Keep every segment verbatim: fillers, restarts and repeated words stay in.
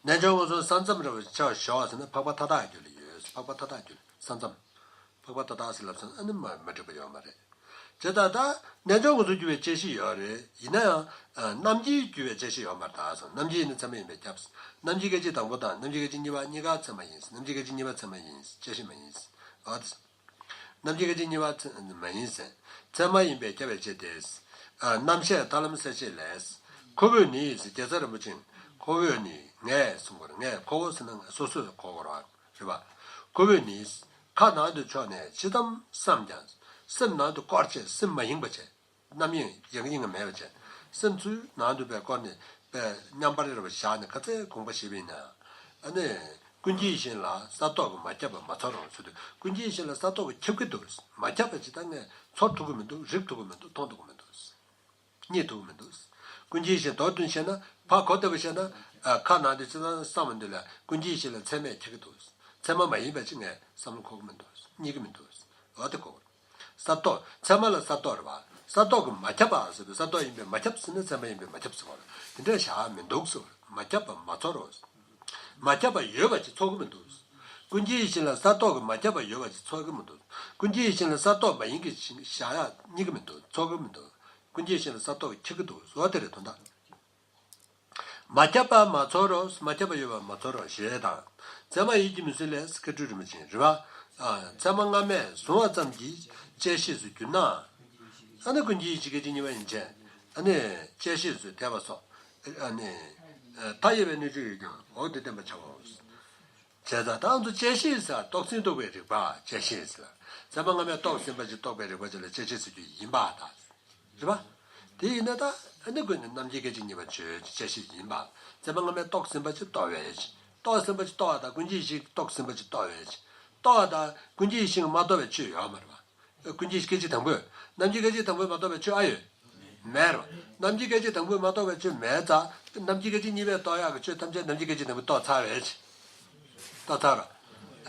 རྣལ་འབྱོར་མངོན་སུམ་ས་མཚམས་རེད་པ་ཆ་བཞག་ཟེར་ན་འཕགས་པ་མཐའ་དག་གི་རྒྱུད་ལ་ཡོད། འཕགས་པ་མཐའ་དག་གི་རྒྱུད་ལ་ས་མཚམས། འཕགས་པ་མཐའ་དག་ཟེར་ལབ་སོང་ཨ་ནི་མ་མ་འགྲིག་པ་ཡོད་མ་རེད། ཇི་ལྟར་ད་རྣལ་འབྱོར་མངོན་སུམ་གྱུར་པའི་བཅད་ཤེས་ཡོད་རེད། ཡིན་ན་ཡང་རྣམ་བསྒྱིངས་གྱུར་པའི་བཅད་ཤེས་ཡོད་མ་རེད་ད་གསུངས། རྣམ་བསྒྱིངས་ནི་ཚད་མ་ཡིན་པས་ཁྱབ། རྣམ་བསྒྱིངས་སྐད་ཅིག་དང་པོ་དང་རྣམ་བསྒྱིངས་སྐད་ཅིག་གཉིས་པ་གཉིས་ཀ་ཚད་མ་ཡིན། རྣམ་བསྒྱིངས་སྐད་ཅིག་གཉིས་པ་ཚད་མ་ཡིན། བཅད་ཤེས་མ་ཡིན། འོ་དེ། རྣམ་བསྒྱིངས་སྐད་ཅིག་གཉིས་པ་མ་ཡིན་ཟེར། ཚད་མ་ཡིན་པས་ཁྱབ་པའི་ཕྱིར་ཏེ། རྣམ་བཤད་ཐར་ལམ་གསལ་བྱེད་ལས། ཁོ་བོས་ནི་ཟེར་རྒྱལ་ཚབ་རིན་པོ་ཆེས། ཁོ་བོས་ནི་ངས་གསུང་དགོས་རེད། ངས་ཁོ་བོ་ཟེར་ན་སོ་སོས་གོ་དགོས་རེད་བ། རེད་བ། ཁོ་བོས་ནི། ཁ་ནང་དུ་ཕྱོགས་ནས་ཇི་ཙམ་བསམས་ཀྱང་། སེམས་ནང་དུ་བསྐོར་བྱས་སེམས་མ་ཡེངས་པ་བྱས། རྣམ་གཡེང་ཡང་གཡེང་མེད་པ་བྱས། སེམས་ཚུར་ནང་དུ་པའི་བསྐོར་ནས་པའི་མཉམ་པར་རེ་བ་བཞག་ནས་ཁ་ཚའི་དགོངས་པ་བཞེས་པ་ཡིན་ན། ཨ་ནི། ཀུན་གྱི་ཡིད་བཞིན་ལ་ས་རྟོག་གིས་མ་ཁྱབ་པ་མ་ཚོར་རོ་ཟེར་དུས་ཀུན་གྱི་ཡིད་བཞིན་ལ་ས་རྟོག་གིས་ཁྱབ་ཀྱི་འདུག་མ་ཁྱབ་པ་ཅིག་ད་ངས་ཚོར་ཐུབ་ཀྱི་མི་འདུག་རིག་ཐུབ་ཀྱི་མི་འདུག་མཐོང་ཐུབ་ཀྱི་མི་འདུག་རྙེད་ཐུབ་ཀྱི་མི་འདུག་ཀུན་གྱི་ཡིད་བཞིན་མདོར་བསྡུས་བཤད་ན་ཕ་གོ་བདེ་པོ་བཤད་ན། ཁ་ནང་དུ་ཅི་ཙམ་བསམ་པ་འདི་ལ་ཀུན་གྱི་ཡིད་བཞིན་ལ་ཚད་མས་ཁྱབ་ཀྱི་འདུག་ཚད་མ་མ་ཡིན་པ་ཅིག་ངས་བསམ་བློ་འཁོར་གྱི་མི་འདུག་རྙེད་ཀྱི་མི་འདུག་འོ་དེ་གོ། ས་རྟོག་ཚད་མ་ལ་ས་རྟོག་རེད་བ། ས་རྟོག་གིས་མ་ཁྱབ་པ་ཟེར་དུས་ས་རྟོག་ཡིན་པས་མ་ཁྱབ་ཟེར་ན་ཚད་མ་ཡིན་པས་མ་ཁྱབ་ཟེར་བ་རེད། དེ་འདྲ་བཞག་མི་འདུག་ཟེར་བ་རེད། མ་ཁྱབ་པ་མ་ཚོར་རོ། མ་ཁྱབ་པ་ཡོད་པ་ཅིག་ཚོར་གྱི་མི་འདུག་ཀུན་གྱི་ཡིད་བཞིན་ལ་ས་རྟོག་གིས་མ་ཁྱབ་པ་ཡོད་པ་ཅིག་ཚོར་གྱི་མི་འདུག་ཀུན་གྱི་ཡིད་བཞིན་ལ་ས་རྟོག་མ་ཡིན་གྱི་བཞག་ཡག་རྙེད་ཀྱི་མི་འདུག་ཚོར་གྱི་མི་འདུག་ཀུན་གྱི་ཡིད་བཞིན་ལ་ས་རྟོག་གིས་ཁྱབ་ཀྱི་འདུག་ཟེར་བ་དེ་རེད་དོན་དག་མ་ཁྱབ་པ་མ་ཚོར་རོ། མ་ཁྱབ་པ་ཡོད་པ་མ་ཚོར་རོ་ཞེས་དང་། ཚད་མ་ཡིད་ཀྱིས་མི་བཟོད་ལས་མཁས་གྲུབ་རིན་པོ་ཆེ་རེད་བ། ཨ། ཚད་མ་སྔ་མས་བཟུང་བ་ཙམ་གྱིས་བཅད་ཤེས་སུ་གྱུར་ན། ཨ་ནི་ཀུན་གྱི་ཡིད་ཀྱི་སྐད་ཅིག་གཉིས་པ་ཡན་ཆད། ཨ་ནི་བཅད་ཤེས་སུ་འཐད་པ་སོགས། ཨ་ནི་མཐའ་ཡས་པའི་གནས་ཚུལ་ཡོད་ཀྱང་འོག་ཏུ་བསྟན་པར་བྱའོ། བྱས་ཙང་ད་ང་ཚོ་བཅད་ཤེས་ཟེར་རྟོགས་ཟིན་རྟོགས་པའི་རིགས་པ་བཅད་ཤེས་ཟེར། ཚད་མ་སྔ་མས་རྟོགས་ཟིན་པ་ཅིག་རྟོགས་པའི་རིགས་པ་ཅིག་ལ་བཅད་ཤེས་ཟེར་རྒྱུ་ཡིན་པ་དང་། རེད་པ། དེ་ཡིན་ན་ད་ཨ་ནི་ཀུན་ནས་རྣམ་འབྱེད་སྐད་ཅིག་གཉིས་པ་ཆོས་ཅིག་བཅད་ཤེས་ཡིན་པ། ཚད་མ་སྔ་མས་རྟོགས་ཟིན་པ་ཅིག་རྟོགས་པའི་ཕྱིར། རྟོགས་ཟིན་པ་ཅིག་རྟོགས་པ་དང་ཀུན་གྱི་ཡིད་བཞིན་རྟོགས་ཟིན་པ་ཅིག་རྟོགས་པའི་ཕྱིར། རྟོགས་པ་དང་ཀུན་གྱི་ཡིད་བཞིན་གྱིས་མ་རྟོགས་པའི་ཆོས་ཡོད་མ་རེད་པ། ཀུན་གྱི་སྐད་ཅིག་དང་པོས། རྣམ་འབྱེད་སྐད་ཅིག་དང་པོས་མ་རྟོགས་པའི་ཆོས་ཨ་ཡོད། མེད་རོ། རྣམ་འབྱེད་སྐད་ཅིག་དང་པོས་མ་རྟོགས་པའི་ཆོས་མེད་ཙང་། རྣམ་འབྱེད་སྐད་ཅིག་གཉིས་པས་རྟོགས་ཡག་གི་ཆོས་ཐམས་ཅད་རྣམ་འབྱེད་སྐད་ཅིག་དང་པོས་རྟོགས་ཚར་བས། རྟོགས་ཚར་རོ།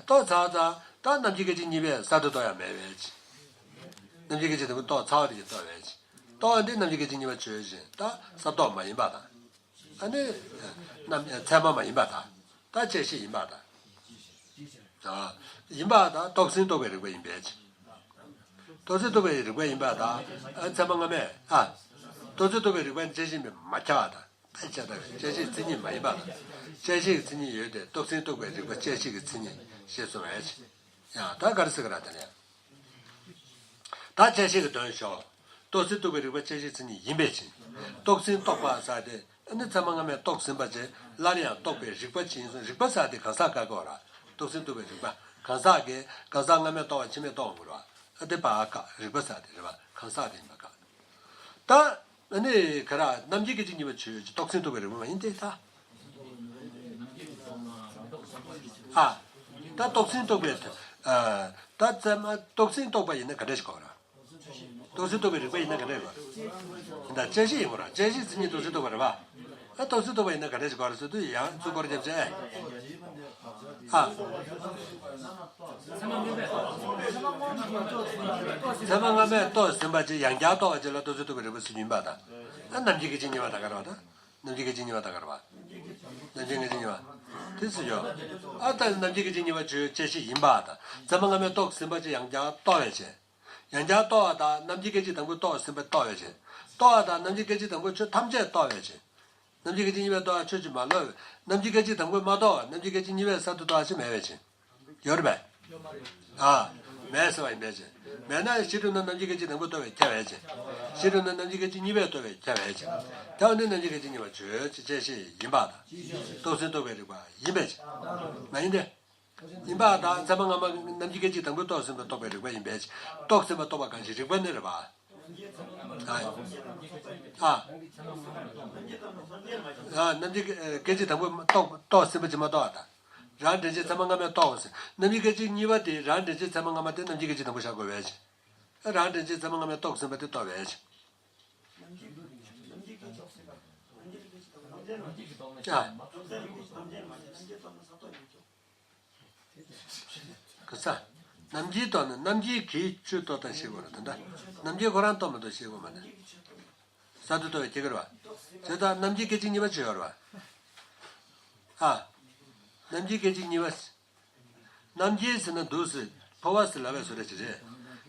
རྟོགས་ཚར་ཙང་ད་རྣམ་འབྱེད་སྐད་ཅིག་གཉིས་པས་གསར་དུ་རྟོགས་ཡག་མེད་པས། རྣམ་འབྱེད་སྐད་ཅིག་དང་པོས་རྟོགས་ཚར་བ་དེ་ཀྱིས་རྟོགས་པས། རྟོགས་པ་འདི་རྣམ་འབྱེད་སྐད་ཅིག་གཉིས་པ་ཆོས་ཅན། ད་ས་རྟོགས་མ་ཡིན་པ་དང་། ཨ་ནི། རྣམ་ཚད་མ་མ་ཡིན་པ་དང་། ད་བཅད་ཤེས་ཡིན་པ་དང་། ཨ། ཡིན་པ་དང་རྟོགས་ཟིན་རྟོགས་པའི་རིགས་པ་ཡིན་པས། རྟོགས་ཟིན་རྟོགས་པའི་རིགས་པ་ཡིན་པ་དང་། ཨ། ཚད་མ་སྔ་མས། ཨ། རྟོགས་ཟིན་རྟོགས་པའི་རིགས་པ་ནི་བཅད་ཤེས་ཡིན་པས་མ་ཁྱབ་པ་དང་། ད་བཅད་ཤེས་ཀྱི་མཚན་ཉིད་མ་ཡིན་པ་དང་། བཅད་ཤེས་ཀྱི་མཚན་ཉིད་ཡོད་དེ་རྟོགས་ཟིན་རྟོགས་པའི་རིགས་པ་བཅད་ཤེས་ཀྱི་མཚན་ཉིད་ཞེས་གསུངས་པས། ཡང་ད་ག་རེ་ཟེར་གི་ར་དེ་ནས། ད་བཅད་ཤེས་ཀྱི་དོན་ཞོག་རྟོགས་ཟིན་རྟོགས་པའི་རིགས་པ་བཅད་ཤེས་མཚན་ཉིད་ཡིན་པའི་ཕྱིར། རྟོགས་ཟིན་རྟོགས་པ་ཟེར་དེ་ཨ་ནི་ཚད་མ་སྔ་མས་རྟོགས་ཟིན་པ་ཅིག་སླར་ཡང་རྟོགས་པའི་རིགས་པ་ཅིག་ཡིན་གསུངས། རིགས་པ་ཟེར་དེ་གང་ཟག་བཀག་གི་ཡོད་ར། རྟོགས་ཟིན་རྟོགས་པའི་རིགས་པ་གང་ཟག་གིས་གང་ཟག་སྔ་མས་རྟོགས་པ་ཕྱི་མས་རྟོགས་དགོས་ར། ཨ་དེ་བཀག་རིགས་པ་ཟེར་དེ་རེད་པ། གང་ཟག་དེ་ཡིན་པ་བཀག་ད་ཨ་ནི་ག་ར་རྣམ་འབྱེད་སྐད་ཅིག་གཉིས་པ་ཆོས་ཅན། རྟོགས་ཟིན་རྟོགས་པའི་རིགས་པ་མ་ཡིན་ཏེ་ད། ཨ། ད་རྟོགས་ཟིན་རྟོགས་པའི། ཨ། ད་ཚད་མ་རྟོགས་ཟིན་རྟོགས་པ་ཡིན་ན་ག་འདྲ་ཞིག་གོ་ར། རྟོགས་ཟིན་རྟོགས་པའི་རིགས་པ་ཡིན་ན་ག་འདྲ་ཞིག་གོ་ར། ད་བཅད་ཤེས་ཡིན་གོ་ར། བཅད་ཤེས་མཚན་ཉིད་རྟོགས་ཟིན་རྟོགས་པ་རེད་པ། ཨ་རྟོགས་ཟིན་རྟོགས་པ་ཡིན་ན་ག་འདྲ་ཞིག་གོ་ར་ཟེར་དུས་ཡང་ཚུར་སྐོར་རྒྱབ་བྱས། ཨ། ཚད་མ་སྔ་མས་རྟོགས་ཟིན་པ་ཅིག་ཡང་བསྐྱར་རྟོགས་པ་ཅིག་ལ་རྟོགས་ཟིན་རྟོགས་པའི་རིགས་པ་ཟེར་རྒྱུ་ཡིན་པ་དང་། ཨ་རྣམ་འབྱེད་སྐད་ཅིག་གཉིས་པ་ད་ག་རེ་བ་དང་། རྣམ་འབྱེད་སྐད་ཅིག་གཉིས་པ་ད་ག་རེ་བ། རྣམ་འབྱེད་སྐད་ཅིག་གཉིས་པ། དེ་ཟེར་ཡོད། ཨ་ད་རྣམ་འབྱེད་སྐད་ཅིག་གཉིས་པ་ཆོས་བཅད་ཤེས་ཡིན་པ་དང་། ཚད་མ་སྔ་མས་རྟོགས་ཟིན་པ་ཅིག་ཡང་བསྐྱར་རྟོགས་པའི་ཕྱིར། ཡང་བསྐྱར་རྟོགས་པ་དང་རྣམ་འབྱེད་སྐད་ཅིག་དང་པོས་རྟོགས་ཟིན་པ་རྟོགས་པའི་ཕྱིར། རྟོགས་པ་དང་རྣམ་འབྱེད་སྐད་ཅིག་དང་པོས་ཆོས་ཐམས་ཅད་རྟོགས་པའི་ཕྱིར། རྣམ་འབྱེད་སྐད་ཅིག་གཉིས་པས་རྟོགས་པ་ཆོས་ཅིག་མ་ལོག་པས། རྣམ་འབྱེད་སྐད་ཅིག་དང་པོས་མ་རྟོགས་པ་རྣམ་འབྱེད་སྐད་ཅིག་གཉིས་པས་གསར་དུ་རྟོགས་པ་ཞིག་མེད་པའི་ཕྱིར། ཡོད་རེད་པས། ཨ། མེད་ཟེར་བ་ཡིན་པའི་ཕྱིར། མེད་ན་གཞི་གྲུབ་ན་རྣམ་འབྱེད་སྐད་ཅིག་དང་པོས་རྟོགས་པས་ཁྱབ་པའི་ཕྱིར། གཞི་གྲུབ་ན་རྣམ་འབྱེད་སྐད་ཅིག་གཉིས་པས་རྟོགས་པས་ཁྱབ་པའི་ཕྱིར། ད་འོ་ནི་རྣམ་འབྱེད་སྐད་ཅིག་གཉིས་པ་ཆོས་ཅན་བཅད་ཤེས་ཡིན་པ་དང་། རྟོགས་ཟིན་རྟོགས་པའི་རིགས་པ་ཡིན་པའི་ཕྱིར། མ་ཡིན་ཏེ། ཡིན་པ་དང་ཚད་མ་སྔ་མ་རྣམ་འབྱེད་སྐད་ཅིག་དང་པོས་རྟོགས་ཟིན་པ་རྟོགས་པའི་རིགས་པ་ཡིན་པའི་ཕྱིར། རྟོགས་ཟིན་པ་རྟོགས་པ་གང་ཞིག་རིགས་པ་ནི་རེད་པ། ཨ། ཨ། རྣམ་འབྱེད་སྐད་ཅིག་དང་པོས་རྟོགས་རྟོགས་ཟིན་པ་ཅིག་མ་རྟོགས་པ་དང་། རང་འདྲེན་བྱེད་ཚད་མ་སྔ་མས་རྟོགས་པ་ཟེར། རྣམ་འབྱེད་སྐད་ཅིག་གཉིས་པ་དེ་རང་འདྲེན་བྱེད་ཚད་མ་སྔ་མ་དེ་རྣམ་འབྱེད་སྐད་ཅིག་དང་པོ་བཞག་དགོས་པའི་ཕྱིར། རང་འདྲེན་བྱེད་ཚད་མ་སྔ་མས་རྟོགས་ཟིན་པ་དེ་རྟོགས་པའི་ཕྱིར། ཨ། ག་ས། རྣམ་འབྱེད་རྟོགས་ན་རྣམ་འབྱེད་ཀྱིས་ཆོས་རྟོགས་དང་ཞེས་དགོས་རེད་ད། རྣམ་འབྱེད་ཁོ་རང་རྟོགས་མ་གཏོགས་ཞེས་དགོས་མ་རེད། གསར་དུ་རྟོགས་པའི་ཁྱད་གར་བ། དེ་ལྟར་རྣམ་འབྱེད་སྐད་ཅིག་གཉིས་པ་ཆོས་ཡོད་རེད་པ། ཨ། རྣམ་འབྱེད་སྐད་ཅིག་གཉིས་པ། རྣམ་འབྱེད་ཟེར་ན་འདུག་ཟེར། འཕོ་བ་ཟེར་ལབ་པའི་བཟོ་འདྲ་ཅིག་རེད།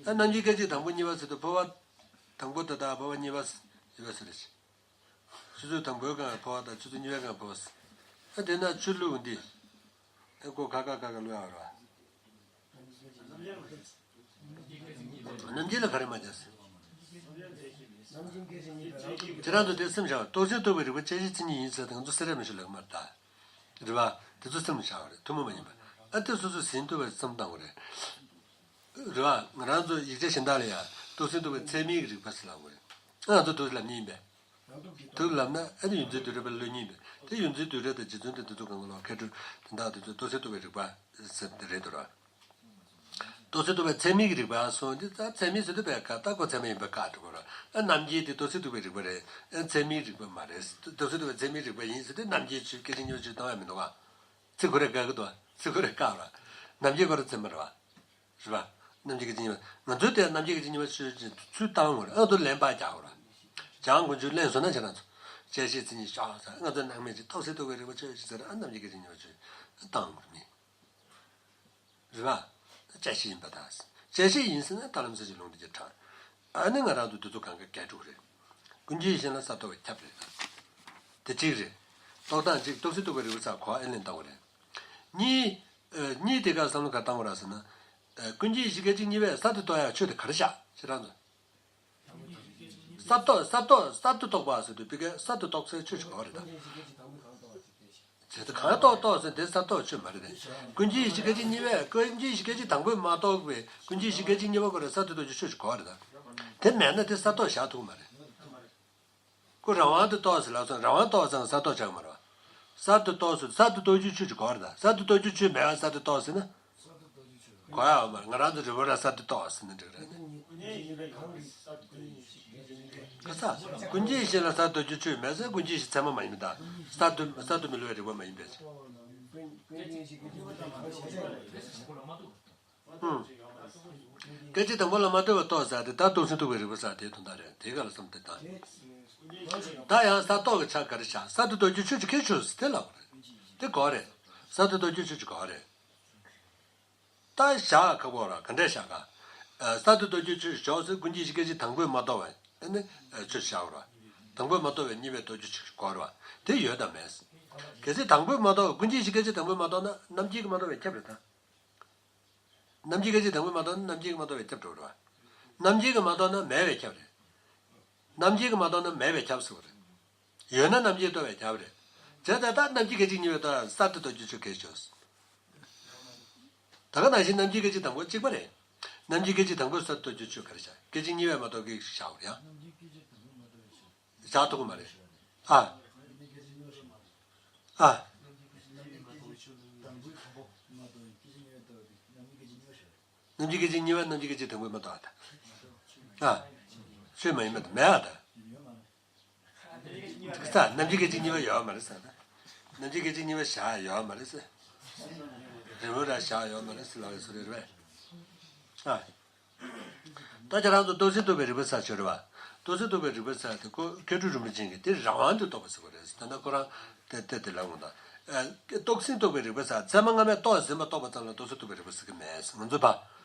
ཨ། རྣམ་འབྱེད་སྐད་ཅིག་དང་པོ་གཉིས་པ་ཟེར་དུས་འཕོ་བ་དང་པོ་དེ་དང་འཕོ་བ་གཉིས་པ་ཡོད་པའི་བཟོ་འདྲ་ཅིག། ཆུ་ཚོད་དང་པོའི་སྒང་འཕོ་བ་དང་ཆུ་ཚོད་གཉིས་པའི་སྒང་འཕོ་བ་ཟེར། ཨ། དེ་ན་ཆུ་བླུགས་འདི། ཨ། ཀོ་ཁ་ཁ་ཁ་ཁ་བླུགས་ཡག་རེད་བ། རྣམ་འབྱེད་ལ་ག་རེ་མ་བྱས། ཁྱེད་རང་ཚོ་དེ་སེམས་བཞག་པ། རྟོགས་ཟིན་རྟོགས་པའི་རིགས་པ་བཅད་ཤེས་མཚན་ཉིད་ཡིན་ཟེར་དང་ཚོ་སེ་ར་མི་ཤོ་ལེགས་མར་ད། རེད་བ། དེ་ཚོ་སེམས་བཞག་པ་རེད། ཐུན་མོང་མ་ཡིན་པ། ཨ། དེ་སོ་སོ་ཟིན་ཐུབ་པའི་བསམ་བཏང་དགོས་རེད། རེད་བ། ང་རང་ཚོ་ཡིག་ཆ་གཞན་དག་ལ་ཡང་རྟོགས་ཟིན་རྟོགས་པའི་ཚད་མའི་རིགས་པ་ཟེར་ལབ་དགོས་རེད། ཨ། ང་ཚོ་དུ་ལབ་མཁན་ཡིན་པས། དུ་ལབ་ན་ཨ་ནི་ཡུལ་འཛིན་རྡུལ་རེད་པ་ལབ་མཁན་ཡིན་པས། དེ་ཡུལ་འཛིན་རྡུལ་རེད་དང་རྗེ་བཙུན་དང་དེ་ཚོ་གང་ག་ལ་མཁས་གྲུབ་དེ་དག་དེ་ཚོ་རྟོགས་ཟིན་རྟོགས་པའི་རིགས་པ་ཟེར་དེ་རེད་འདུག་ར། རྟོགས་ཟིན་རྟོགས་པའི་ཚད་མའི་རིགས་པ་སོང་དེ་ད་ཚད་མའི་ཟེར་དུས་པའི་ཀ་ད་ཁོ་ཚད་མ་ཡིན་པའི་ཀ་འགྲོ་དགོས་ར། ཨ། རྣམ་འབྱེད་དེ་རྟོགས་ཟིན་རྟོགས་པའི་རིགས་པ་རེད། ཨ། ཚད་མའི་རིགས་པ་མ་རེད། རྟོགས་ཟིན་རྟོགས་པའི་ཚད་མའི་རིགས་པ་ཡིན་ཟེར་དུས་རྣམ་འབྱེད་ཆོས་སྐད་ཅིག་གཉིས་པ་ཆོས་བཏང་ཡ་མི་འདུག་བ། ཚིག་ཁོ་རེ་དགག་གི་འདུག་བ། ཚིག་ཁོ་རེ་བཀག་ར། རྣམ་འབྱེད་ཁོ་རེ་ཚད་མ་རེད་བ། རེད་བ། རྣམ་འབྱེད་སྐད་ཅིག་གཉིས་པ། ང་ཚོའི་དེ་རྣམ་འབྱེད་སྐད་ཅིག་གཉིས་པ་ཆོས་ཅན་ཚུལ་བཏང་ངོ་རེད། ཨ། དུ་ལན་པ་རྒྱག་གོ་ར། བྱང་ཀུན་ཆོས་ལན་བཟོ་ན་ཁྱེད་རང་ཚོ། བཅད་ཤེས་མཚན་ཉིད་ཤོག་ཟེར། ང་ཚོ་སྣང་མེད་ཅིག་རྟོགས་ཟིན་རྟོགས་པའི་རིགས་པ་ཆོས་ཅན་ཟེར། ཨ། རྣམ་འབྱེད་སྐད་ཅིག་གཉིས་པ་ཆོས་བཏང་ངོ་ར་མི། རེད་བ། བཅད་ཤེས་ཡིན་པ་དང་། བཅད་ཤེས་ཡིན་ཟེར་ན་ད་ལམ་སེལ་གྱི་ལུང་དེ་ཅིག་དྲངས། ཨ་ནི་ང་རང་ཚོ་འདི་ཚོ་གང་ག་འགལ་འགྲོ་གི་རེད། ཀུན་རྒྱུའི་གཞི་ལ་གསར་རྟོག་པས་ཁྱབ་རེད་ད། དེ་གཅིག་རེད། རྟོག་སྟངས་གཅིག་རྟོགས་ཟིན་རྟོགས་པའི་རིགས་པ་ཚ་གོ་ཨེ་ལེན་བཏང་བ་རེད། གཉིས། ཨ། གཉིས་དེ་ག་བསམ་བློ་ག་བཏང་བ་ར་ཟེར་ན། ཨ། ཀུན་རྒྱུའི་གཞི་སྐད་ཅིག་གཉིས་པས་གསར་དུ་རྟོགས་ཡག་ཆོས་དེ་ག་རེ་བཞག་ཁྱེད་རང་ཚོ། གསར་རྟོགས་གསར་རྟོགས་གསར་དུ་རྟོགས་པ་ཟེར་དུས་པི་ཀའི་གསར་དུ་རྟོགས་སའི་ཆོས་ཅིག་གོ་རེད་ད། བྱས་ཏེ་གང་རྟོགས་རྟོགས་ཟེར་དེ་གསར་རྟོགས་ཆོས་མ་རེད་དེ། ཀུན་རྒྱུའི་གཞི་སྐད་ཅིག་གཉིས་པས་ཀུན་རྒྱུའི་གཞི་སྐད་ཅིག་དང་པོས་མ་རྟོགས་པའི་ཀུན་རྒྱུའི་གཞི་སྐད་ཅིག་གཉིས་པ་ཁོ་རང་གསར་དུ་རྟོགས་རྒྱུ་ཆོས་ཅིག་གོ་རེད་ད། དེ་མེད་ན་དེ་གསར་རྟོགས་བཞག་ཐུབ་ཀྱི་མ་རེད། ཁོ་རང་དབང་དུ་རྟོགས་ཟེར་ལབ་སོང་། རང་དབང་རྟོགས་ཙང་གསར་རྟོགས་ཆགས་ཀྱི་མ་རེད་བ། གསར་དུ་རྟོགས་ཟེར་གསར་དུ་རྟོགས་རྒྱུ་ཆོས་ཅིག་གོ་རེད་ད། གསར་དུ་རྟོགས་རྒྱུ་ཆོས་མེད་པ་གསར་དུ་རྟོགས་ཟེར་ན། གོ་ཡག་མ་རེད། ང་རང་ཚོ་རི་བོ་ར་གསར་དུ་རྟོགས་ཟེར་ན་འགྲིག་རེད། ག་ས། ཀུན་རྒྱུའི་གཞི་ལ་གསར་དུ་རྒྱུ་ཆོས་མེད་ཟེར། ཀུན་རྒྱུའི་གཞི་ཚད་མ་མ་ཡིན་པ་དང་། གསར་དུ་གསར་དུ་མི་བསླུ་བའི་རིགས་པ་མ་ཡིན་པས། ཨུམ། སྐད་ཅིག་དང་པོ་ལ་མ་ལྟོས་པར་རྟོགས་ཟེར་དེ་ད་རྟོགས་ཟིན་རྟོགས་པའི་རིགས་པ་ཟེར་དེའི་དོན་དག་རེད། དེ་ག་ལ་བསམ་དེ་དང་། ད་ཡང་གསར་རྟོགས་ཀྱི་ཆ་ག་རེ་བཞག་གསར་དུ་རྟོགས་རྒྱུ་ཆོས་ཅིག་གལ་ཆེ་ཟེར་དེ་ལབ་པ་རེད། དེ་གོ་རེད། གསར་དུ་རྟོགས་རྒྱུ་ཆོས་ཅིག་གོ་རེད། ད་བཞག་ཁག་པོ་ར་ག་འདྲས་བཞག་ག་ཨ། གསར་དུ་རྟོགས་རྒྱུ་ཆོས་ཅིག་ཞོག་ཟེར། ཀུན་རྒྱུའི་གཞི་སྐད་ཅིག་དང་པོས་མ་རྟོགས་པ་ཨ་ནི་ཆོས་ཅིག་བཞག་ར། དང་པོས་མ་རྟོགས་པའི་གཉིས་པས་རྟོགས་རྒྱུ་ཆོས་ཅིག་གོ་ར། དེ་ཡོད་དམ་མེད། གལ་སྲིད་དང་པོས་མ་རྟོགས། ཀུན་རྒྱུའི་གཞི་སྐད་ཅིག་དང་པོས་མ་རྟོགས་ན་རྣམ་འབྱེད་ཀྱིས་མ་རྟོགས་པས་ཁྱབ་རེད་ད། རྣམ་འབྱེད་སྐད་ཅིག་དང་པོས་མ་རྟོགས་ན་རྣམ་འབྱེད་ཀྱིས་མ་རྟོགས་པས་ཁྱབ་འགྲོ་རེད་བ། རྣམ་འབྱེད་ཀྱིས་མ་རྟོགས་ན་མེད་པས་ཁྱབ་རེད། རྣམ་འབྱེད་ཀྱིས་མ་རྟོགས་ན་མེད་པས་ཁྱབ་ཟེར་བ་རེད། ཡོད་ན་རྣམ་འབྱེད་རྟོགས་པས་ཁྱབ་རེད། བྱས་ཙང་ད་རྣམ་འབྱེད་སྐད་ཅིག་གཉིས་པས་རྟོགས་ཡང་གསར་དུ་རྟོགས་རྒྱུ་ཆོས་གལ་ཆེ། ད་ག་ནང་བཞིན་རྣམ་འབྱེད་སྐད་ཅིག་དང་པོ་གཅིག་པ་རེད། རྣམ་འབྱེད་སྐད་ཅིག་དང་པོས་གསར་དུ་རྟོགས་རྒྱུ་ཆོས་ག་རེ་བཞག་སྐད་ཅིག་གཉིས་པས་མ་རྟོགས་ཀྱི་བཞག་པ་རེད་ཡང་། བཞག་ཐུབ་ཀྱི་མ་རེད། ཨ། ཨ། རྣམ་འབྱེད་སྐད་ཅིག་གཉིས་པ་རྣམ་འབྱེད་སྐད་ཅིག་དང་པོས་མ་རྟོགས་ཨ་ད། ཨ། ཆོས་མ་ཡིན་པ་དང་མེད་ཨ་ད། ས་རྣམ་འབྱེད་སྐད་ཅིག་གཉིས་པ་ཡོད་མ་རེད་ས་ད། རྣམ་འབྱེད་སྐད་ཅིག་གཉིས་པ་བཞག་ཡོད་མ་རེད་ས། རི་བོ་ར་བཞག་ཡོད་མ་རེད་ས་ལབ་པའི་བཟོ་འདྲ་རེད་པས། ཨ། ད་ཁྱེད་རང་ཚོ་རྟོགས་ཟིན་རྟོགས་པའི་རིགས་པ་ཚ་ཤོད་རེད་བ། རྟོགས་ཟིན་རྟོགས་པའི་རིགས་པ་ཚ་དེ་ཁོ་མཁས་གྲུབ་རིན་པོ་ཆེ་གིས་དེ་རང་དབང་དུ་རྟོགས་པ་ཟེར་བ་རེད། ད་ལྟ་ཁོ་རང་དེ་དེ་དེ་ལབ་འོང་ད། ཨ། རྟོགས་ཟིན་རྟོགས་པའི་རིགས་པ་ཚ་ཚད་མ་སྔ་མས་རྟོགས་ཟིན་པ་རྟོགས་པ་ཙམ་ལ་རྟོགས་ཟིན་རྟོགས་པའི་རིགས་པ་ཟེར་གི་མེད། ང་ཚོ་ཕ།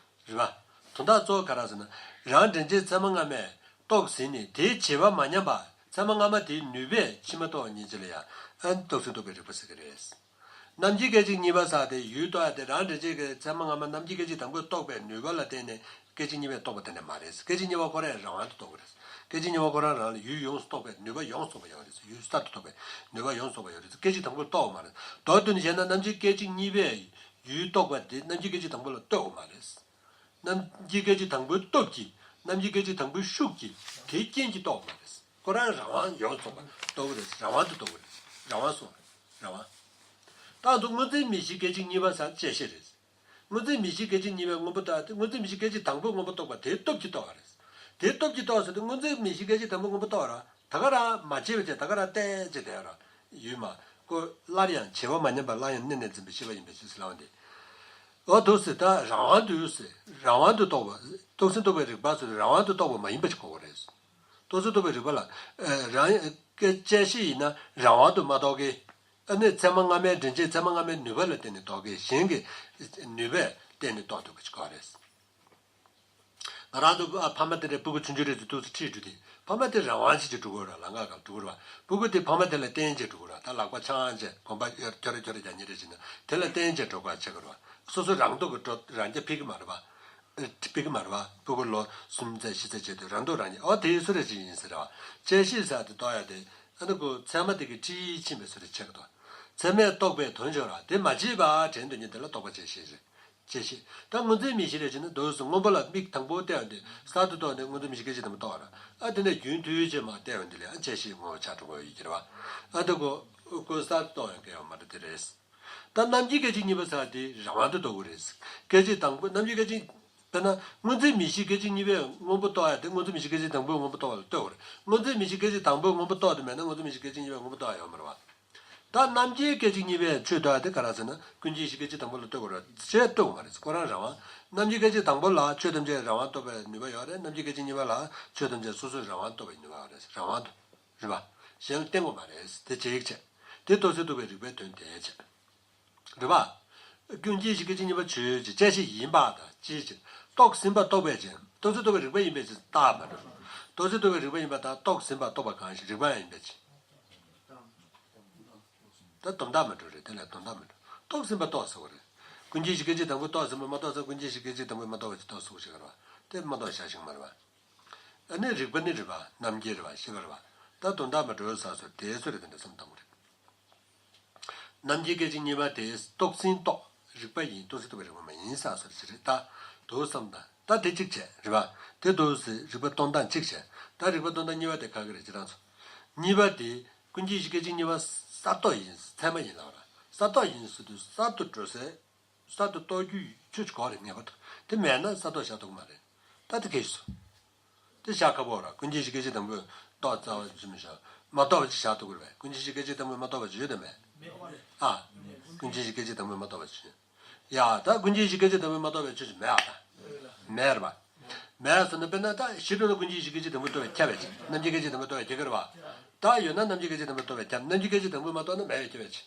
རེད་བ། དོན་དག་གཙོ་བོ་ག་རེ་ཟེར་ན། རང་འདྲེན་བྱེད་ཚད་མ་སྔ་མས་རྟོགས་ཟིན་ནས་དེའི་བྱེད་པ་མ་ཉམས་པ་ཚད་མ་སྔ་མ་དེའི་ནུས་པས་ཕྱི་མ་རྟོགས་པ་ཉིད་ཅིག་ལ་ཡང་ཨ་ནི་རྟོགས་ཟིན་རྟོགས་པའི་རིགས་པ་ཟེར་གི་རེད། རྣམ་འབྱེད་སྐད་ཅིག་གཉིས་པ་ཟེར་དེ་ཡུལ་རྟོགས་ཡ་དེ་རང་འདྲེན་བྱེད་ཀྱི་ཚད་མ་སྔ་མ་རྣམ་འབྱེད་སྐད་ཅིག་དང་པོས་རྟོགས་པའི་ནུས་པ་ལ་བརྟེན་ནས་སྐད་ཅིག་གཉིས་པས་རྟོགས་པ་དེ་འདྲ་མ་རེད། སྐད་ཅིག་གཉིས་པ་ཁོ་རང་རང་དབང་དུ་རྟོགས་པ་རེད། སྐད་ཅིག་གཉིས་པ་ཁོ་རང་རང་ལ་ཡུལ་ཡོངས་སུ་རྟོགས་པའི་ནུས་པ་ཡོངས་སུ་རྫོགས་པ་ཡོད་རེད། ཡུལ་གསར་དུ་རྟོགས་པའི་ནུས་པ་ཡོངས་སུ་རྫོགས་པ་ཡོད་རེད། སྐད་ཅིག་དང་པོས་རྟོགས་པ་མ་རེད། མདོར་བསྡུས་ནས་བཤད་ན་རྣམ་འབྱེད་སྐད་ཅིག་གཉིས་པས་ཡུལ་རྟོགས་པ་དེ་རྣམ་འབྱེད་སྐད་ཅིག་དང་པོ་ལ་ལྟོས་པ་མ་རེད། རྣམ་འབྱེད་སྐད་ཅིག་དང་པོའི་སྟོབས་ཀྱིས། རྣམ་འབྱེད་སྐད་ཅིག་དང་པོའི་ཤུགས་ཀྱིས། དེའི་རྐྱེན་གྱིས་རྟོགས་པ་མ་རེད། ཁོ་རང་རང་དབང་ཡོངས་རྫོགས་པ་རྟོགས་ཀྱི་རེད། རང་དབང་དུ་རྟོགས་ཀྱི་རེད། རང་དབང་སོང་། རང་དབང་། ད་དུང་སྔོ་འཛིན་མིག་ཤེས་སྐད་ཅིག་གཉིས་པ་ཟེར་བཅད་ཤེས་རེད། སྔོ་འཛིན་མིག་ཤེས་སྐད་ཅིག་གཉིས་པས་སྔོན་པོ་རྟོགས་ཏེ། སྔོ་འཛིན་མིག་ཤེས་སྐད་ཅིག་དང་པོས་སྔོན་པོ་རྟོགས་པ་དེའི་སྟོབས་ཀྱིས་རྟོགས་པ་རེད། དེའི་སྟོབས་ཀྱིས་རྟོགས་ཟེར་དུས་སྔོ་འཛིན་མིག་ཤེས་སྐད་ཅིག་དང་པོས་སྔོན་པོ་རྟོགས་ར། ད་ག་རང་མ་བྱས་པ་བྱས། ད་ག་རང་བལྟས་བྱས་བསྡད་ར། ཡུལ་མ། ཁོ་སླར་ཡང་བྱེད་པ་མ་ཉམས་པ་སླར་ཡང་བསྣན་ནས་འཛིན་པའི་ཤེས་པ་ཡིན་པའི་ཕྱིར་ཟེར་ལབ་པ་འདི། འོ་འདུག་ཟེར། ད་རང་དབང་དུ་ཡོད་ཟེར། རང་དབང་དུ་རྟོགས་པ། རྟོགས་ཟིན་རྟོགས་པའི་རིགས་པ་ཚོ་རང་དབང་དུ་རྟོགས་པ་མ་ཡིན་པ་ཞིག་གོ་དགོས་རེད། རྟོགས་ཟིན་རྟོགས་པའི་རིགས་པ་ལ། ཨ། རང་སྐད་བཅད་ཤེས་ཡིན་ན་རང་དབང་དུ་མ་རྟོགས་ཀི། ཨ་ནི་ཚད་མ་སྔ་མའི་འདྲེན་བྱེད་ཚད་མ་སྔ་མའི་ནུས་པ་ལ་བརྟེན་ནས་རྟོགས་མཁན་གཞན་གྱི་ནུས་པས་བརྟེན་ནས་རྟོགས་ཐུབ་པ་ཞིག་དགོས་རེད། ང་རང་ཚོ་ཨ་ཕ་མ་དེ་འདྲའི་སྤུ་གུ་ཆུང་ཆུང་རེད་ཚེ་ཏོག་ཙམ་ཁྲིད་འགྲོ་དུས་ཕ་མ་དེ་རང་དབང་བྱེད་ཀྱི་འགྲོ་གི་རེད། ལམ་ཁ་སྒང་འགྲོ་གི་རེད་པ། སྤུ་གུ་དེ་ཕ་མ་དེ་ལ་བརྟེན་བྱས་འགྲོ་གི་རེད་པ། ད་ལག་པ་འཆང་བྱས་གོམ་པ་ཁྱོ་རེ་ཁྱོ་རེ་རྒྱག་མཁན་རེད་བྱས་ན་དེ་ལ་བརྟེན་བྱས་འགྲོ་དགོས་ཆགས་ཀྱི་རེད་པ། སོ་སོ་རང་སྟོབས་ཀྱིས་འགྲོ་རང་རྐྱ་འཕེལ་གྱི་མ་རེད་པ། འཕེལ་གྱི་མ་རེད་པ། སྤུ་གུ་ལོ་གསུམ་ཙམ་བཞི་ཙམ་བྱས་དུས་རང་སྟོབས་རང་ཉིད། ཨོ་དེ་སུ་རེད་ཅིག་ཡིན་ཟེར་བ། བཅད་ཤེས་ཟེར་དེ་རྟོགས་ཡ་དེ་ཨ་ནི་ཁོ་ཚད་མ་དེ་གི་ཁྲིད་ཡིག་ཕྱིན་པའི་བཟོ་འདྲ་ཆགས་ཀྱི་འདུག་ཚད་མས་རྟོགས་པའི་དོན་སྦྱོར་བ་དེ་མ་བྱས་པ་དྲན་དུ་ཉིད་དེ་ལ་རྟོག་པ་བཅད་ཤེས་རེད། བཅད་ཤེས། ད་སྔོ་འཛིན་མིག་ཤེས་རེད་བྱས་ན་འདུག་སེ་སྔོན་པོ་ལ་མིག་དང་པོ་བལྟས་པ་དེ་གསར་དུ་རྟོགས་ནས་སྔོ་འཛིན་མིག་ཤེས་སྐད་ཅིག་དང་པོ་རྟོགས་པ་རེད། ཨ་དེ་ནས་རྒྱུན་མཐུད་བྱས་མར་བལྟས་པ་འདི་ལ་ཡང་བཅད་ཤེས་ངོ་བོ་ཆགས་འགྲོ་གི་ཡོད་ཀྱི་རེད་པ། ཨ་ད་ཁོ་ཁོ་གསར་དུ་རྟོགས་ཡང་སྐལ་བ་མ་འདྲ་དེ་རེད། ད་རྣམ་འབྱེད་སྐད་ཅིག་གཉིས་པ་ཟེར་བ་དེ་རང་དབང་དུ་རྟོགས་ཀྱི་རེད། སྐད་ཅིག་དང་པོ་རྣམ་འབྱེད་སྐད་ཅིག་དཔེར་ན་སྔོ་འཛིན་མིག་ཤེས་སྐད་ཅིག་གཉིས་པས་སྔོན་པོ་རྟོགས་ཡ་དེ་སྔོ་འཛིན་མིག་ཤེས་སྐད་ཅིག་དང་པོས་སྔོན་པོ་རྟོགས་པ་ལ་ལྟོས་དགོས་རེད། སྔོ་འཛིན་མིག་ཤེས་སྐད་ཅིག་དང་པོས་སྔོན་པོ་རྟོགས་དེ་མེད་ན་སྔོ་འཛིན་མིག་ཤེས་སྐད་ཅིག་གཉིས་པས་སྔོན་པོ་རྟོགས་ཡ་ཡོད་མ་རེད་པ། ད་རྣམ་འབྱེད་སྐད་ཅིག་གཉིས་པས་ཆོས་རྟོགས་ཡ་དེ་ག་རེ་ཟེར་ན་ཀུན་མཁྱེན་གཞི་སྐད་ཅིག་དང་པོ་ལ་ལྟོས་དགོས་རེད་ཅེས་ལྟོས་དགོས་མ་རེད། ཁོ་རང་རང་དབང་། རྣམ་འབྱེད་སྐད་ཅིག་དང་པོ་ལ་ཆོས་ཐམས་ཅད་རང་དབང་རྟོགས་པའི་ནུས་པ་ཡོད་རེད། རྣམ་འབྱེད་སྐད་ཅིག་གཉིས་པ་ལ་ཆོས་ཐམས་ཅད་སོ་སོས་རང་དབང་རྟོགས་པའི་ནུས་པ་ཡོད་རེད། རང་དབང་དུ། རེད་པ། གཞན་ལ་བརྟེན་དགོས་མ་རེད། དེ་བྱེད་ཡིག་བྱས། དེ་རྟོགས་ཚུལ་རྟོགས་པའི་རིགས་པའི་དོན་དེ་བྱས། རེད་པ། ཀུན་མཁྱེན་གཞི་སྐད་ཅིག་གཉིས་པ་ཆོས་ཀྱི་བཅད་ཤེས་ཡིན་པ་དང་ཅིའི་ཕྱིར། རྟོགས་ཟིན་པ་རྟོགས་པའི་ཕྱིར། རྟོགས་ཚུལ་རྟོགས་པའི་རིགས་པ་ཡིན་པའི་ཕྱིར་རྟགས་མ་གྲུབ། རྟོགས་ཚུལ་རྟོགས་པའི་རིགས་པ་ཡིན་པ་དང་རྟོགས་ཟིན་པ་རྟོགས་པ་གང་ཞིག་རིགས་པ་ཡིན་པའི་ཕྱིར། ད་དོན་དག་མ་གྲུབ་རེད། དེ་ལས་དོན་དག་མ་གྲུབ། རྟོགས་ཟིན་པ་རྟོགས་ཟེར་བ་རེད། ཀུན་མཁྱེན་གཞི་སྐད་ཅིག་དང་པོས་རྟོགས་ཟིན་པ་མ་རྟོགས་ཟེར། ཀུན་མཁྱེན་གཞི་སྐད་ཅིག་དང་པོས་མ་རྟོགས་པ་ཅིག་རྟོགས་ཟེར་བ་ཞིག་རེད་པ། དེ་མ་རྟོགས་བཞག་ཤིང་མ་རེད་པ། ཨ་ནི་རིགས་པ་ནི་རེད་པ། རྣམ་འབྱེད་རེད་པ། ཤེས་པ་རེད་པ། ད་དོན་དག་མ་གྲུབ་ཟེར་སོ་དེའི་ཚོད་རེད། དེ་འདྲ་བསམ་བཏང་དགོས་རེད། རྣམ་འབྱེད་སྐད་ཅིག་གཉིས་པ་དེ་རྟོགས་ཟིན་རྟོགས་རིགས་པ་ཡིན། རྟོགས་ཟིན་རྟོགས་པའི་རིགས་པ་མ་ཡིན་ཟེར་སོ་ཞིག་རེད། ད་དུ་བསམ་ད། ད་དེ་གཅིག་བྱས་རེད་པ། དེ་དུ་ཟེར་རིགས་པ་སྟོང་སྟངས་གཅིག་བྱས། ད་རིགས་པ་སྟོང་སྟངས་གཉིས་པ་དེ་ག་གི་རེད་ཅེ་རང་ཚོ། གཉིས་པ་དེ་ཀུན་མཁྱེན་གཞི་སྐད་ཅིག་གཉིས་པ་གསར་རྟོགས་ཡིན། ཚད་མ་ཡིན་ལབ་ར། གསར་རྟོགས་ཡིན་ཟེར་དུས་གསར་དུ་འགྲོ་སའི་གསར་དུ་རྟོགས་རྒྱུ་ཆོས་ཅིག་གོ་རེ་ངེས་པར་དུ། དེ་མེད་ན་གསར་རྟོགས་བཞག་ཐུབ་ཀྱི་མ་རེད། ད་དེ་གལ་ཆེ་ཤོས། དེ་བཞག་ཁག་པོ་ར། ཀུན་མཁྱེན་གཞི་སྐད་ཅིག་དང་པོས་རྟོགས་རྩ་བ་ཅི་མི་བཞག་མ་རྟོགས་པ་ཅིག་བཞག་ཐུབ་ཀྱི་རེད་པས། ཀུན་མཁྱེན་གཞི་སྐད་ཅིག་དང་པོས་མ་རྟོགས་པ་ཅིག་ཡོད་དམ་མེད། ཨ། ཀུན་མཁྱེན་གཞི་སྐད་ཅིག་དང་པོས་མ་རྟོགས་པ་ཅིག་ཡོད། ཡ་ད་ཀུན་མཁྱེན་གཞི་སྐད་ཅིག་དང་པོས་མ་རྟོགས་པའི་ཆོས་ཅིག་མེད་ཨ་ད། མེད་རེད་པ། མེད་ཟེར་ན་དཔེར་ན་ད་གཞི་གྲུབ་ན་ཀུན་མཁྱེན་གཞི་སྐད་ཅིག་དང་པོས་རྟོགས་པས་ཁྱབ་པས་ཅིག་རྣམ་འབྱེད་སྐད་ཅིག་དང་པོས་རྟོགས་པས་ཁྱབ་ཀྱི་རེད་པ། ད་ཡོད་ན་རྣམ་འབྱེད་སྐད་ཅིག་དང་པོས་རྟོགས་པས་ཁྱབ། རྣམ་འབྱེད་སྐད་ཅིག་དང་པོས་མ་རྟོགས་ན་མེད་པས་ཁྱབ་པས་ཅིག་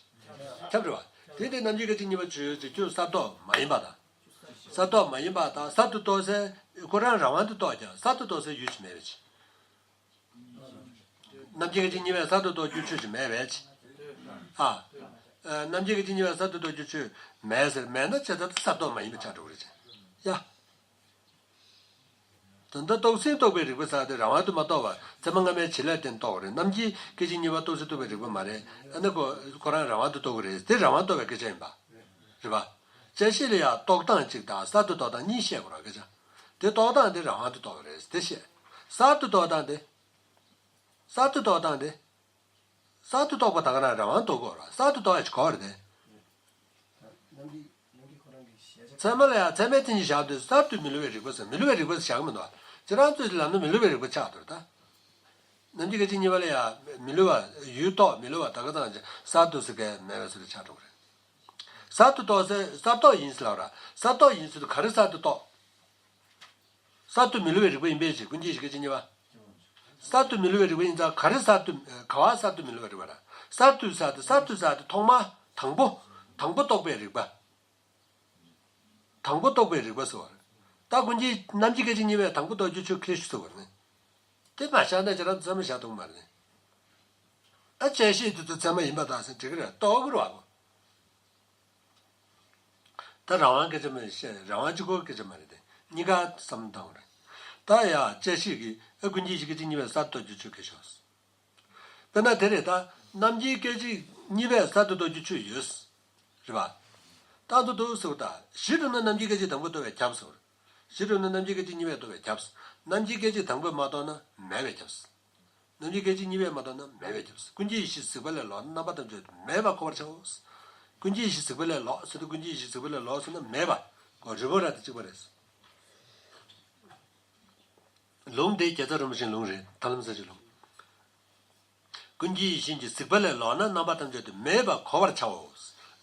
ཁྱབ་རེད་པ། དེ་དེ་རྣམ་འབྱེད་སྐད་ཅིག་གཉིས་པ་ཆོས་ཅིག་ཁྱོད་གསར་རྟོགས་མ་ཡིན་པ་དང་། གསར་རྟོགས་མ་ཡིན་པ་དང་གསར་དུ་རྟོགས་སའི་ཁོ་རང་རང་དབང་དུ་རྟོགས་ཀྱང་གསར་དུ་རྟོགས་སའི་ཡུལ་ཅིག་མེད་པའི་ཕྱིར། རྣམ་འབྱེད་ཀྱི་སྐད་ཅིག་གཉིས་པས་གསར་དུ་རྟོགས་རྒྱུ་ཆོས་ཅིག་མེད་པའི་ཕྱིར། ཨ། ཨ། རྣམ་འབྱེད་ཀྱི་སྐད་ཅིག་གཉིས་པས་གསར་དུ་རྟོགས་རྒྱུ་ཆོས་མེད་ཟེར། མེད་ན་བྱས་ཙང་གསར་རྟོགས་མ་ཡིན་པ་ཆགས་འགྲོ་གི་རེད་ཅེ། ཡ། ད་ལྟ་རྟོགས་ཟིན་རྟོགས་པའི་རིགས་པ་ཟེར་དེ་རང་དབང་དུ་མ་རྟོགས་པར་ཚད་མ་སྔ་མའི་བྱེད་ལས་བརྟེན་རྟོགས་པ་རེད། རྣམ་འབྱེད་སྐད་ཅིག་གཉིས་པ་རྟོགས་ཟིན་རྟོགས་པའི་རིགས་པ་མ་རེད། ཨ་ནི་ཁོ་ཁོ་རང་རང་དབང་དུ་རྟོགས་ཀྱི་རེད། དེ་རང་དབང་རྟོགས་པའི་སྐད་ཆ་ཡིན་པ། རེད་པ། བཅད་ཤེས་ལ་ཡང་རྟོགས་སྟངས་གཅིག་དང་གསར་དུ་རྟོགས་སྟངས་གཉིས་བཤད་དགོས་ར་སྐད་ཆ། དེ་རྟོགས་སྟངས་དེ་རང་དབང་དུ་རྟོགས་པ་རེད་དེ་བཤད། གསར་དུ་རྟོགས་སྟངས་དེ། གསར་དུ་རྟོགས་སྟངས་དེ། གསར་དུ་རྟོགས་པ་ད་ག་རང་རང་དབང་རྟོགས་དགོས་ར། གསར་དུ་རྟོགས་ཡ་ཅིག་གོ་ར་དེ། ཚད་མ་ལ་ཡང་ཚད་མའི་མཚན་ཉིད་བཞག་དུས་གསར་དུ་མི་སླུ་བའི་རིགས་པ་ཟེར། མི་སླུ་བའི་རིགས་པ་ཟེར་བཞག་གི་མི་འདུག་ཁྱེད་རང་ཚོས་ལབ་ན་མི་སླུ་བའི་རིགས་པ་ཆགས་འདུག་ད། རྣམ་འབྱེད་སྐད་ཅིག་གཉིས་པ་ལ་ཡང་མི་སླུ་བ་ཡུལ་རྟོགས་མི་སླུ་བ་ད་ག་ཙམ་གསར་དུ་ཟེར་མཁན་མེད་པའི་ཚུལ་དུ་ཆགས་འགྲོ་གི་རེད། གསར་དུ་རྟོགས་ཟེར་གསར་རྟོགས་ཡིན་ཟེར་ལབ་ར། གསར་རྟོགས་ཡིན་ཟེར་དུས་ག་རེ་གསར་དུ་རྟོགས། གསར་དུ་མི་སླུ་བའི་རིགས་པ་ཡིན་པའི་ཕྱིར། ཀུན་མཁྱེན་གཞི་སྐད་ཅིག་གཉིས་པ། གསར་དུ་མི་སླུ་བའི་རིགས་པ་ཡིན་ཙང་ག་རེ་གསར་དུ་ག་བ་གསར་དུ་མི་སླུ་བའི་རིགས་པ་ར། གསར་དུ་གསར་དུ་གསར་དུ་གསར་དུ་ཐོག་མ་དང་པོ། དང་པོ་རྟོགས་པའི་རིགས་པ། དང་པོ་རྟོགས་པའི་རིགས་པ་ཟེར་བ་རེད། ད་ཀུན་མཁྱེན་རྣམ་འབྱེད་སྐད་ཅིག་གཉིས་པས་དང་པོ་རྟོགས་རྒྱུ་ཆོས་ཁེ་ཤུ་ཟེར་བ་རེད། དེ་མ་བཞག་ན་ཁྱེད་རང་ཚོ་ཚད་མ་བཞག་ཐུབ་མ་རེད། ཨ་བཅད་ཤེས་དེ་ཚོ་ཚད་མ་ཡིན་པ་དང་ཟེར་འགྲིག་གི་རེད། རྟོགས་གི་རེད་བ། ད་རང་དབང་སྐད་ཆ་མ་རེད། བཤད་རང་དབང་གཅིག་པོའི་སྐད་ཆ་མ་རེད་དེ། གཉིས་ཀ་བསམ་བློ་བཏང་དགོས་རེད། ད་ཡ་བཅད་ཤེས་ཀྱི་ཨ་ཀུན་མཁྱེན་གཞི་སྐད་ཅིག་གཉིས་པས་གསར་རྟོགས་རྒྱུ་ཆོས་ཁེ་ཤོས། དཔེར་ན་དེ་རེད་ད། རྣམ་འབྱེད་སྐད་ཅིག་གཉིས་པས་གསར་དུ་རྟོགས་རྒྱུ་ཆོས་ཡོད། རེད་པ། རྟག་ཏུ་འདུག་ཟེར་བ་ད། གཞི་གྲུབ་ན་རྣམ་འབྱེད་སྐད་ཅིག་དང་པོས་རྟོགས་པས་ཁྱབ་ཟེར། གཞི་གྲུབ་ན་རྣམ་འབྱེད་སྐད་ཅིག་གཉིས་པས་རྟོགས་པས་ཁྱབ། རྣམ་འབྱེད་སྐད་ཅིག་དང་པོས་མ་རྟོགས་ན་མེད་པས་ཁྱབ། རྣམ་འབྱེད་སྐད་ཅིག་གཉིས་པས་མ་རྟོགས་ན་མེད་པས་ཁྱབ། ཀུན་མཁྱེན་ཡེ་ཤེས་གཟིགས་པ་ལས་ལོག་ན་རྣམ་པ་ཐམས་ཅད་མེད་པ་གོ་བར་བྱའོ། ཀུན་མཁྱེན་ཡེ་ཤེས་གཟིགས་པ་ལས་ལོག་ཟེར་དུས་ཀུན་མཁྱེན་ཡེ་ཤེས་གཟིགས་པ་ལས་ལོག་ཟེར་ན་མེད་པ་གོ། རི་མོ་ར་དེ་གཅིག་པ་རེད། ལུང་དེ་རྒྱལ་ཚབ་རིན་པོ་ཆེའི་ལུང་རེད། ཐར་ལམ་གསལ་བྱེད་ལུང་། ཀུན་མཁྱེན་ཡེ་ཤེས་ཀྱི་གཟིགས་པ་ལས་ལོག་ན་རྣམ་པ་ཐམས་ཅད་དུ་མེད་པ་གོ་བར་བྱའོ།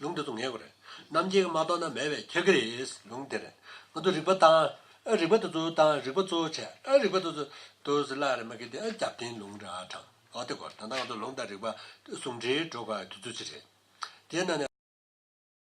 ལུང་དེ་ཚོ་ངེས་དགོས་རེད། རྣམ་འབྱེད་ཀྱིས་མ་རྟོགས་ན་མེད་པས་ཁྱབ་ཀྱི་རེད། ལུང་དེ་རེད། ང་ཚོ་རིགས་པ་བཏང་། ཨ་རིགས་པ་དེ་ཚོ་བཏང་། རིགས་པ་གཙོ་བོ་བྱས། ཨ་རིགས་པ་དེ་ཚོ་དུ་ཟི་ལ་རེ་མ་གི་དེ་ཨ་རྒྱབ་རྟེན་ལུང་ར་དྲངས། ཨོ་དེ་གོ། ད་ལྟ་ང་ཚོ་ལུང་དང་རིགས་པ་ཟུང་འབྲེལ་འགྲོ་དགོས་དུས་ཚོད་ཅིག་རེད། དེ་ན་ནས།